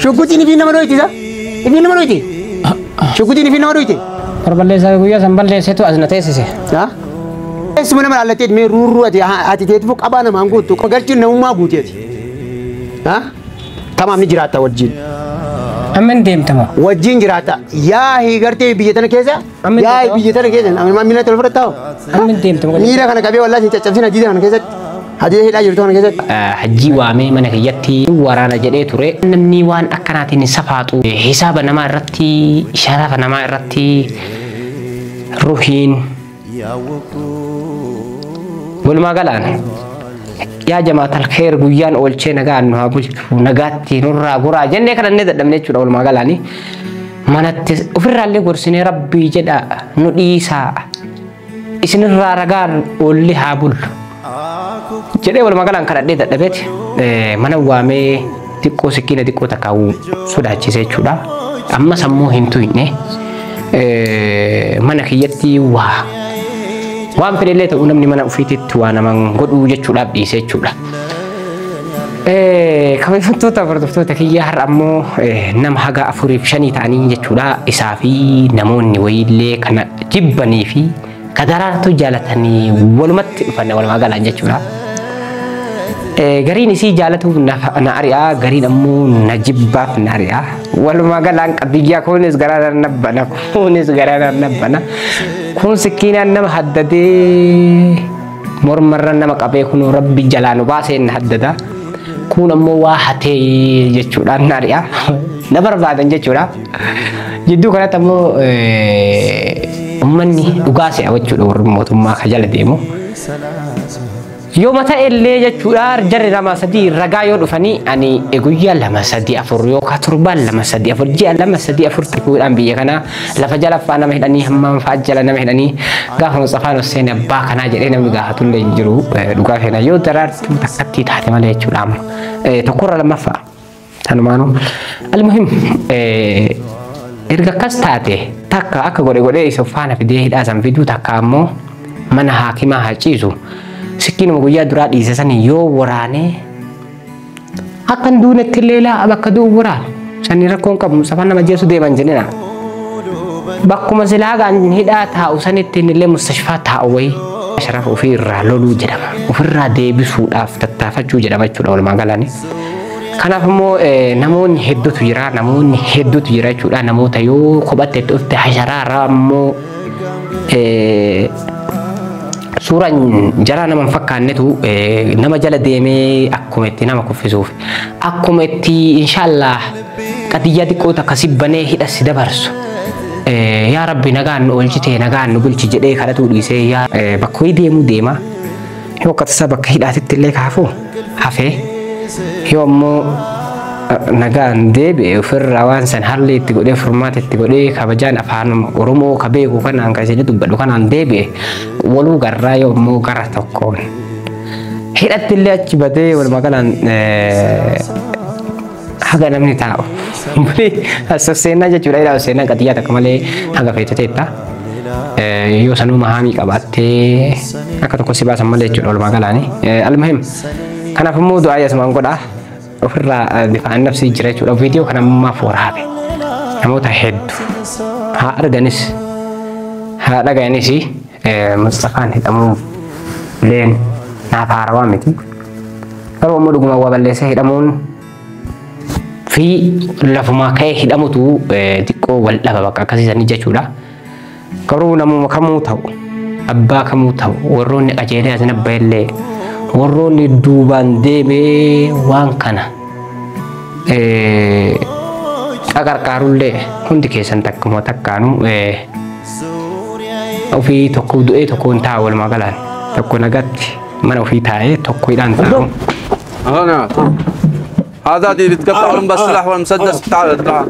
Shugguxiin ifiin nama dhoyti isa? Ifiin nama dhoyti? Shugguxiin ifiin nama dhoyti? Barballeessaa guyyaa san balleessetu as na teessise. Eessuma nama laallatee mee ruurruu ati teetifu qabaa namaan guuttu galchuun namummaa guuteeti. Tamaam ni jiraatta wajjin. Amma hin deemtama. Wajjin jiraatta. Yaa hiigartee biyya tana keessa. Yaa biyya tana keessa. Amma miila tolfa fudhataa. Amma hin deemtama. Miila kana qabee wallaahi hin caccabsin hadiida kana keessatti. Hadiida hidhaa jirtu kana keessatti. Hajjii waamee mana kiyyatti waraana jedhee ture. Namni waan akkanaatiin hin safaaxu. Hisaaba namaa irratti, sharafa namaa irratti ruhiin walumaa galaan. Yaa jamaatal kheer guyyaan oolchee nagaan nu haa bulchu nagaatti nurraa goraa jennee kadhannee dadhabne jechuudha walumaa galaani. Manatti ofirraallee gorsinee rabbii jedha nu dhiisaa isinirraa ragaan oolli haa bullu jedhee walumaa galaan kadhadhee dadhabeeti mana waamee xiqqoo sikkiina xiqqoo takkaawuu sodaachise jechuudha. Ammas ammoo hin tuyne mana kiyyatti waa. Waan fedhellee ta'uu namni mana ofiititti waa naman godhuu jechuudhaaf dhiise jechuudha. Kabajamtoota hordoftoota kiyyaa har'a ammoo nama haga 4 fi 5 ta'anii jechuudha. Isaa fi namoonni wayiillee kana jibbanii fi kadaraartuu jaalatanii walumatti dhufan walumaa galaan jechuudha. Gariin isii jaalatuuf na ari'a, gariin ammoo na jibbaaf na ari'a. Walumaa galaan biyya kunis garaa nabbana, kunis garaa nabbana. Kun sikkiinaan nama haddadee mormarra nama qabee kun rabbi jalaa nu baasee na haddada. Kun ammoo waa hatee jechuudhaan na ari'a. Na barbaadan jechuudha. Jidduu kanatti ammoo uummanni dhugaa se'a jechuudha warri mootummaa ka jala deemu. Yoo mata illee jechuudha jarri 2 3 ragaa yoo dhufanii ani guyyaa 2 3 4 yookaan torbaan 2 3 4 ji'a 2 3 4 tikuudhaan biyya kana lafa jala fa'aa nama hidhanii hammaan fa'aa jala nama hidhanii gaafa Mustafaan Hussein abbaa kanaa jedhee namni gaafatullee hin jiru dhugaa feena yoo daraartuu takkatti taate malee jechuudha amma tokkorra lammaffaa tanumaanuu almuhim erga akkas taate takka akka godhe godhee isa faana fidee hidhaa san fiduu takka ammoo mana haakimaa haa ciisu. Sikkiinuma guyyaa duraa dhiise sani yoo waraanee akka hin duunetti illee laa bakka du'u waraana. Sani rakkoon qabu Mustafaan nama jeesu deeman jedhina. Bakkuma silaa gaan hidhaa taa'u sanitti illee mustashfaa taa'u wayii. Sharafa ofiirraa loluu jedhama. Ofirraa deebisuudhaaf tattaafachuu jedhama jechuudha walumaa galaani. Kanaaf immoo namoonni hedduutu jira. Namoonni hedduutu jira jechuudha. Namoota yoo kophatte dhufte hasharaarraa ammoo suuraan jaraa nama hin fakkaannetu nama jala deemee akkuma itti nama kuffisuuf akkuma itti inshaallah qadiyyaa xiqqoo takka si banee hidha si dabarsu yaa rabbi nagaan nu oolchite nagaan nu bulchi jedhee kadhatuu dhiisee yaa bakka wayii deemuu deema yoo akka tasaa bakka hidhaatitti illee kaafuu hafee yoo ammoo nagaan deebi'e ofirraa waan san harlee itti godhee furmaata itti godhee kabajaan afaan Oromoo ka beeku kanaan ka isin dubbadhu kanaan deebi'e waluu garraa yoo ammoo gara tokkoon hidhatti illee achi badee walumaa galaan haga namni taa'u. As seenaa jechuudha hidhaa seenaa qadiyyaa takka malee haga feete teetta. Yoo sanuu mahaamii qabaattee akka tokko si baasan malee jechuudha walumaa galaani. Almuhim kanaaf immoo du'aa asumaan godhaa. Ofirraa difaan nafsii jira jechuudha. Viidiyoo kana ammaaf waraabe namoota hedduu haa arganis haa dhagayanis Mustafaan hidhamuu leen naaf haarawaa miti. Garuu ammoo dhuguma waa balleessee hidhamuun fi lafumaa ka'ee hidhamutu xiqqoo wal dhaba bakka akkasiisanii jechuudha. Garuu namuma kamuu ta'u abbaa kamuu ta'u warroonni qajeelee as nabba illee warroonni duubaan deemee waan kana qarqaarullee hundi keessan takkuma takkaanu ofii tokko du'ee tokko hin taa'u walumaa galaan tokko nagatti mana ofii taa'ee tokko hidhaan taa'u. هنا هذا اللي بتقطع لهم بالسلاح والمسدس. تعال تعال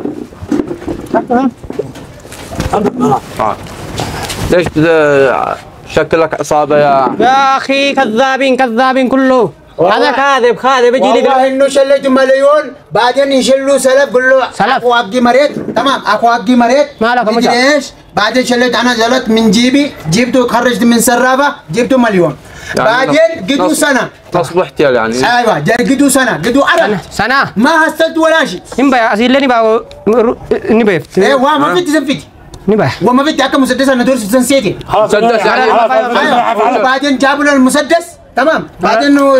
تعال. ليش شكلك عصابه يا اخي؟ كذابين كذابين كله هذا كاذب كاذب يجي لي والله انه شليت مليون بعدين يشلوا سلف قول له سلف. اخو حقي مريض تمام اخو حقي مريض مالك أبو مدري ايش بعدين شليت انا زلت من جيبي جبته خرجت من سرافه جبته مليون. بعدين قدو سنة نصب واحتيال يعني. ايوه قدو سنة قدو عرب سنة ما حصلت ولا شيء. نبا أصيل نبا نبا. ايه وما فيت زنفيت. نبا. وما فيت حكم مسدس انا دورس سنسيتي. مسدس يعني. ايوه بعدين جابوا لنا المسدس تمام. بعدين انه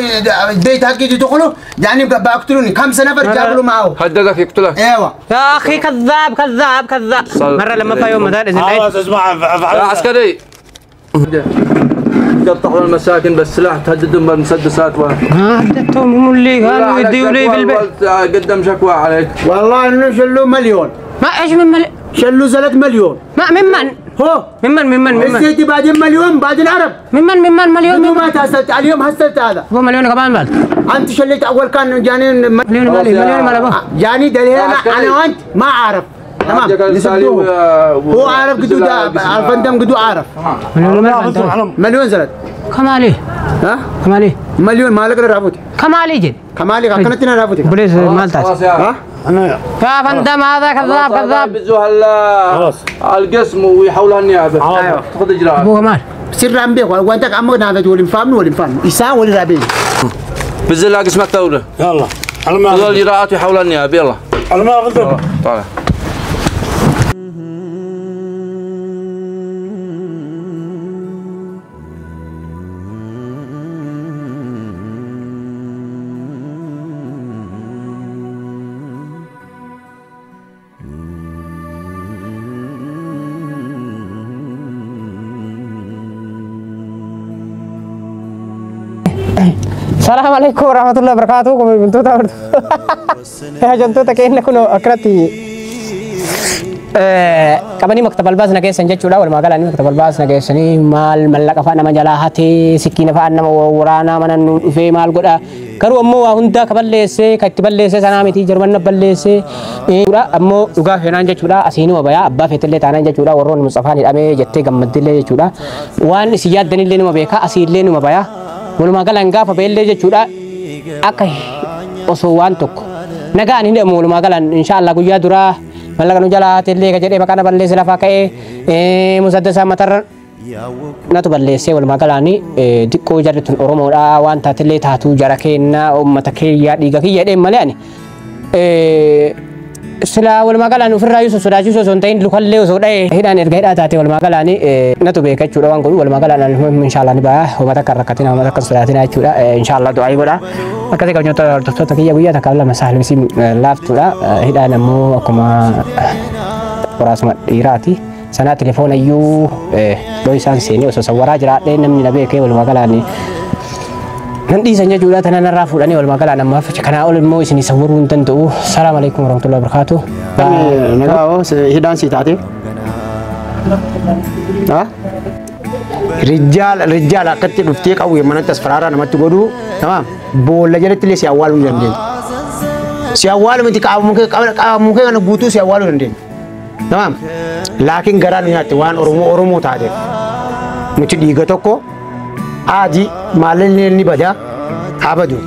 البيت حقي يدخلوا يعني بقتلوني 5 نفر جابوا له معه. هددك يقتلك. ايوه يا اخي كذاب كذاب كذاب. مرة لما في يوم مثلا اذا خلاص اسمع يا عسكري قطعوا المساكن بالسلاح تهددهم بالمسدسات ما هددتهم هم اللي كانوا يديوا لي في البيت. قدم شكوى عليك. والله انه شلوا مليون. ما ايش من مليون؟ شلوا زلت مليون. ما ممن؟ هو ممن ممن ممن الزيتي بعدين مليون بعدين عرب ممن ممن مليون. ما تحصلت اليوم حصلت هذا هو مليون كمان مال. انت شليت اول كان جاني مليون مالي مليون مال جاني دليل انا وانت ما عارف تمام. هو عارف قدو الفندم قدو عارف مليون زلت. كمالي ها كمالي مليون مالك رافوت كمالي جد كمالي كانت رافوت بوليس مال تاس ها انا يا فندم هذا كذاب كذاب. بزوها القسم ويحولها النيابة. ايوه تاخذ اجراءات. ابو كمال سر عم بيك وانت عمك هذا تقول فاهمني ولا فاهم يسا ولا رابي بزل قسم الدولة. يلا انا ما خذ الاجراءات ويحولها النيابة. يلا انا ما غلطت. طالع السلام عليكم ورحمة الله وبركاته. كم بنتو يا جنتو تكين كنو أكرتي qabanii maktaba albaas na geessan jechuudha. Walumaa galanii maktaba albaas na geessanii maal mallaqa fa'a nama jalaa hatee sikkiina fa'a nama waraanaa mana nu dhufee maal godha. Garuu ammoo waa hundaa ka balleessee ka itti balleessee sanaa miti jarman balleessee ammoo dhugaa feenaan jechuudha. Asiinuma bayaa abbaa feetillee taanaan jechuudha. Warroonni Mustafaan hidhamee jettee gammaddillee jechuudha. Waan isin yaaddanillee numa beekaa asiillee numa bayaa. Walumaa galaan gaafa beellee jechuudha. Akka osoo waan tokko nagaan hin hidhamu walumaa galaan inshaallah guyyaa duraa mallaqa nu jalaa haatellee ka jedhee maqaa na balleesse lafaa ka'ee musaddasa matarra natu balleessee walumaa galaani xiqqoo jarri tun Oromoodha waan taatellee taatuu jara keenna uummata keeyyaa dhiiga kiyya jedheen malee ani sila walumaa galaan ofirraa iyyuu sosodaachisuu osoo hin ta'in lukallee osoo dha'ee hidhaan erga hidhaa taate walumaa galaani natu beeka jechuudha waan godhu walumaa galaan inshaallah ni ba'a uummata akka rakkatina uummata akka sodaatina jechuudha inshaallah du'aa godha. Akkasii qabnyoota hordoftoota kiyya guyyaa takka lama saalmisii laaftuudha hidhaan ammoo akkuma waraasuma dhiiraati. Sanaa telefoona iyyuu dhoo isaan seenee osoo sawwaraa jiraadhee namni na beekee walumaa galaani nan dhiisan jechuudha. Tana narraa fuudhanii walumaa galaan ammaaf kanaa ol immoo isin sawwaruu hin danda'u. Salaam alaikum warahmatullahi wabarakatuh. Nagaa hoo hidhaan si taate? Rijjaala rijjaala akkatti dhuftee qawwee manatti as faraaraa namatti godhuu tamaam boolla jalatti illee si awwaaluu hin dandeenye. Si awwaalu miti qaamuu kee kana guutuu si awwaaluu dandeenya. Tamaam laakiin garaa nu nyaatte waan Oromoo Oromoo taateef nuti dhiiga tokko aadii maalillee ni bada haa badu.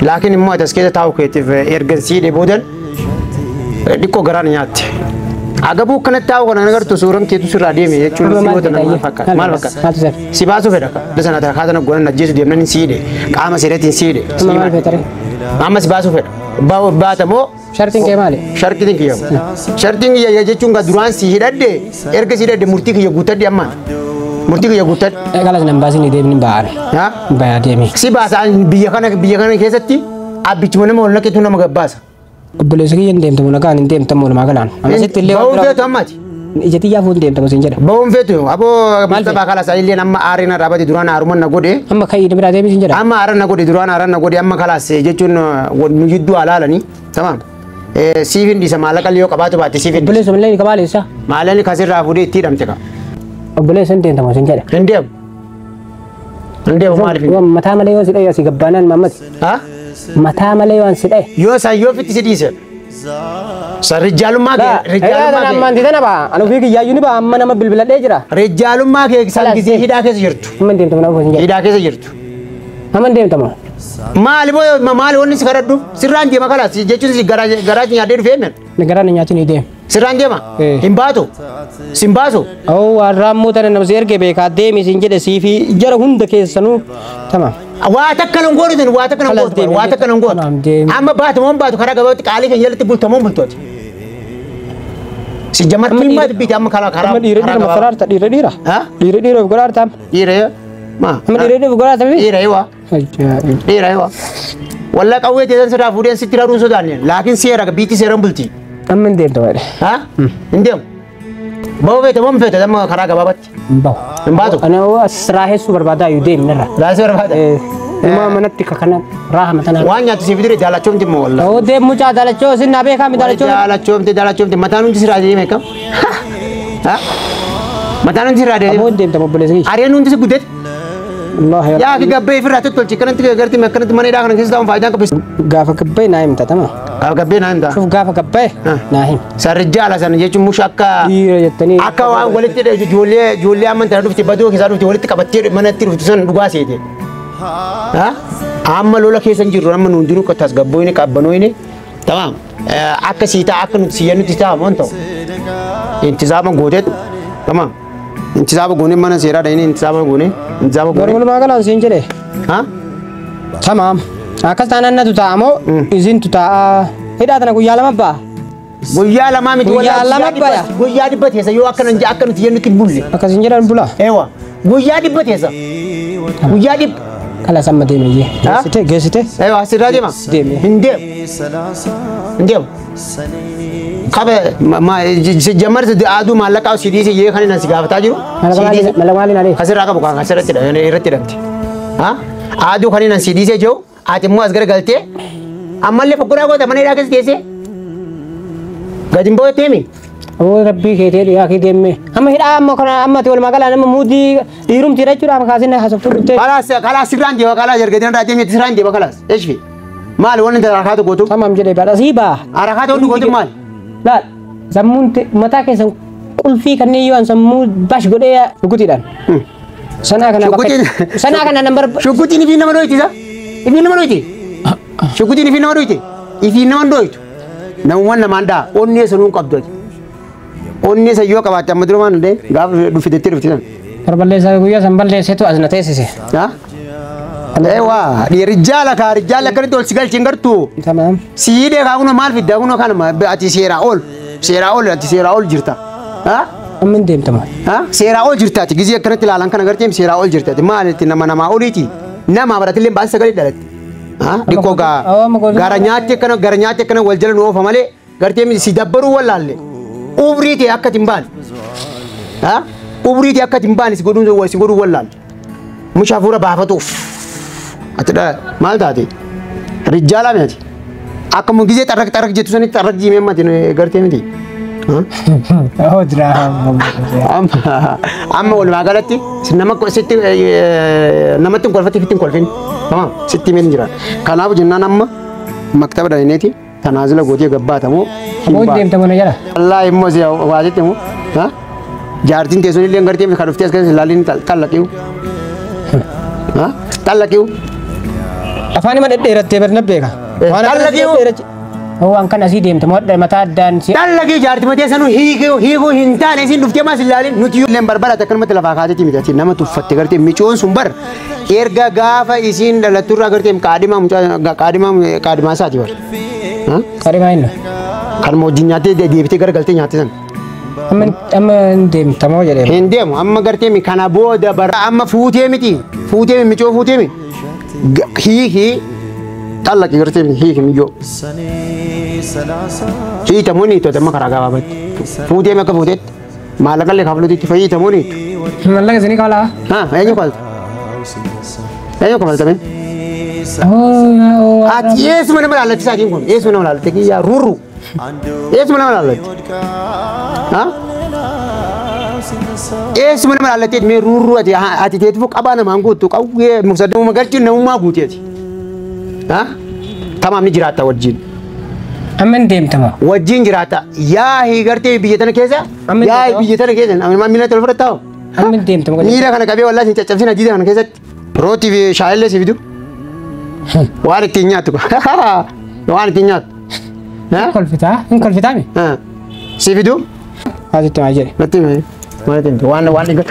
Laakiin immoo ati as keessa taa'u keetiif ergan siidhee boodan xiqqoo garaa nu nyaatte. Agabuu kanatti taa'u kana agartu suuraan keetu sirraa deeme jechuun si goota nama fakkaata. Maal fakkaata? Si baasuu fedha ka. Dasa na kaatana goona najjeesu deemnan hin siidhe. Qaama seeratti hin siidhe. Maal feetare? Amma si baasuu fedha. Baata moo? Shartiin kee maali? Shartiin kiyya. Shartiin kiyya jechuun ka duraan si hidhadhe erga si hidhadhe murtii kiyya guuttadhe ammaan. Murtii kiyya guuttadhe. Kalas nan baasin deemni ba'an. Haa? Bayaa deemi. Si baasa biyya kana keessatti abbichuma nama ol naqetu nama gabbaasa. Obboleessa kiyya hin deemtamu nagaan hin deemtamu walumaa galaan. Amasitti illee Ba'uun feetu ammaati. Ija xiyyaa fuun deemtamu siin jedha. Ba'uun feetu aboo Mustafaa kalas illee amma aariin dhaabate duraan haaruman na godhe. Amma ka'ii biraa deemi siin jedha. Amma aaran na godhe duraan aaran na godhe amma kalas jechuun nu jidduu alaalanii tamaam. Siif hin dhiisa maallaqa yoo qabaatu baatte siif hin dhiisa. Obboleessa mallee ni qabaaleessa. Maallaqni kasirraa fuudhee itti hidhamte ka. Obboleessa hin deemtamu siin jedha. Hin deemu. Hin deemu maaliif hin deemu? Mataa malee yoo si dhaye asii gabbaanaan mammati. Haa? Mataa malee waan si dhaye. Yoo san yoo fitti si dhiise. San rijaalummaa kee rijaalummaa kee. Ammaan tana ba'a. Ani ofii kiyyaayyuu ni ba'a amma nama bilbiladhee jira. Rijaalummaa kee san gisee hidhaa keessa jirtu. Amma hin deemtamu nama hin jedhu. Hidhaa keessa jirtu. Amma hin deemtamu. Maali boo maali wanni si kadhadhu sirraan deema kalaas jechuun si garaa nyaadhee dhufee men. Garaa na nyaatiin deem. Sirraan deema. Hin baatu. Sin baasu. Oo waan raammoo tana nama si erge beekaa deemi siin jedhe siifi jara hunda keessanuu tamaam. Waa takka nan gootu waa takka nan gootu waa takka nan gootu. Amma baatu moon baatu karaa gabaabatti qaalii kan jalatti bultu moon bultooti. Si jamartiin baatu biiti amma karaa karaa. Amma dhiira dhiira masaraarta dhiira dhiira. Dhiira dhiira of godhaarta. Dhiira maa. Amma dhiira dhiira of godhaarta. Dhiira yoo. Dhiira yoo. Walla qawwee teessan sirraa fuudheen sitti raruun sodaanne laakiin seera biitti seeraan bulti. Amma hin deemtu baay'ee. Ha? Hin deemu. Bahu feete moo hin feete amma karaa gabaabatti? Hin bahu. Hin baatu? Ani as raahessuu barbaadaa iyyuu deemi narra. Raahessuu barbaada? Uumaa manatti kana raaha matanaa. Waan nyaattu siif dire jaalachoomti immoo walla. Oo deemu mucaa jaalachoo sin naa beekaa mi jaalachoo. Jaalachoomti jaalachoomti mataan hundi sirraa deeme kam? Ha? Mataan hundi sirraa deeme. Aboo deemta obboleessa kiyya. Areen hundi si guddate. Allah yaa. Yaa gabbee ifirraa tottolchi kanatti gartee akkanatti mana hidhaa kana keessa taa'uun faayidaan qabu. Gaafa gabbee naa himta tama. Gaafa gabbee naa himta. Shuf gaafa gabbee naa him. Sarri jaala sana jechuun musha akka dhiira jettanii akka waan walitti ijoollee ijoollee amantaa dhufte badoo keessaa dhufte walitti qabattee manatti dhufte sun dhugaa seete. Amma lola keessa hin jirru amma nu hundinuu tasgabbooyne qabbanooyne tamaam akka sii ta'a akka nuti siyya nuti ta'a moon ta'u. Intizaama gooteet tamaam. Intizaama goonee mana seeraa dhayinee intizaama goonee intizaama goonee. Walumaa galaan siin jedhe. Tamaam. Akkas taanaan natu taa'a moo isintu taa'a hidhaa tana guyyaa lama ba'a. Guyyaa lamaa miti guyyaa lama baya. Guyyaa dhibba teessa yoo akkana akka nuti jennutti hin bulle. Akkas hin jedhan bula. Eewa guyyaa dhibba teessa. Guyyaa dhibba. Kala samma deeme iyyee. Geessite geessite. Eewa asirraa deema. Deeme. Hin deemu. Hin deemu. Qabe jammar aduu maallaqaa si dhiise yee kan inni si gaafataa jiru. Mallaqa maaliin alee? Asirraa qabu kan asirratti irratti hidhamte. Aduu kan inni si dhiise jiru ati immoo as garagaltee ammallee fokkoraa goota mana hidhaa keessa teessee gadi hin boo'etteemi. Oo rabbii keetee dhiyaa kee deemee. Amma hidhaa amma kana amma ati walumaa galaan amma muudii dhiirumti jechuudha amma kaasin haasoftuu dhuftee. Kalaas kalaas sirraan deema kalaas erga deemee sirraan deema kalaas eeshfi maali wanni harakaatu gootu. Tamam jedhee badhaasii baa. Harakaatu wanni gootu maali? Laal sammuun mataa keessan qulfii kanneen yoo an sammuu bash godhee shugutiidhaan. Sanaa kana bakka sanaa kana nambar. Shugutiin ifiin nama dhoyti isa? Ifiin nama dhoyti? Shugutiin ifiin nama dhoyti? Ifiin nama dhoytu. Namummaan namaan dha'a onnee sanuun qabdu. Onnee san yoo qabaatte amma dura waan hundee gaafa dhufitetti dhufti san. Barballeessaa guyyaa san balleesseetu as na teessise. Eewwa rijjaala kaa rijjaala akkanatti ol si galchi hin gartuu. Tamaam. Si hidhee kaa kunoo maal fidda kunoo kanuma ati seeraa ol seeraa ol ati seeraa ol jirta. Amma hin deemtama. Seeraa ol jirta ati gizee akkanatti ilaalan kana gartee seeraa ol jirta ati maal itti nama namaa oliiti nama baratillee baasii sagalee dhalatte. Dhiqoo gara nyaatti akkana gara nyaatti akkana wal jala nu oofa malee gartee si dabbaruu wallaalle. Umrii ta'e akka hin baane. Umrii ta'e akka hin baane si godhuu wallaalle. Mucaa hafuura baafatuuf. Ati maal taate? Rijjaalaa miti. Akkuma gizee xarraq xarraq jettu sanitti xarraq jiimee mati gartee miti. Amma walumaa galatti sitti namatti hin kolfatti fitti hin kolfin. Tamam sitti himeen jira. Kanaaf jennaan amma maktaba dhayneeti tanaazila gootee gabbaatamoo. Aboo deemta mana jala. Allah immoo si waasitti immoo. Jaartiin teessoon illee gartee kan dhuftee as keessa ilaalin xallaqiu. Xallaqiu. Afaan ima dhedheerattee barna beeka. Xallaqiu. Waan kana asii deemte mataa addaan si. Xallaqii jaartii matee sanuu hiikuu hin taane isin dhuftee maas ilaalin nuti illee barbara akkanumatti lafaa kaateeti miti ati nama tuffatte gartee micoon sun bar erga gaafa isiin dhalatturraa gartee qaadhimaa mucaa qaadhimaa qaadhimaa isaati bar. Qaadhimaa inni. Kanuma wajjin nyaattee deebitee garagaltee nyaatte sana. Amma hin deemtamoo jedhee. Hin deemu amma gartee kana booda bara amma fuutee miti fuutee micoo fuutee mi hiikii xallaqii gartee hiiki miyyoo. Hiitamoo ni hiitote amma karaa gabaabatti. Fuutee akka fuuteetti maallaqallee kafaluutti fayyitamoo ni hiitu. Maallaqa isinii kafalaa? Eenyu kafalta? Eenyu kafaltame? Ati eessuma nama laallatti isaatiin kun eessuma nama laallatti kiyyaa rurru eessuma nama laallatti? Eessuma nama laallatti mee rurru ati ati teetifu qabaa namaan guuttu qawwee musadamuma galchuun namummaa guuteeti. Tamaam ni jiraatta wajjin. Amma hin deemtama. Wajjin jiraata. Yaa gartee biyya tana keessa. Yaa biyya tana keessa. Amma miila tolfa fudhataa. Amma hin deemtama. Miila kana qabee wallaahi hin caccabsin hadiida kana keessatti. Rootii fi shaayillee si fidu. Waan ittiin nyaattu. Waan ittiin nyaattu. Hin kolfitaa? Hin kolfitaa mi? Si fiduu? Asitti maa jedhe. Natti himi. Maal itti himte? Waan waan dhiiga.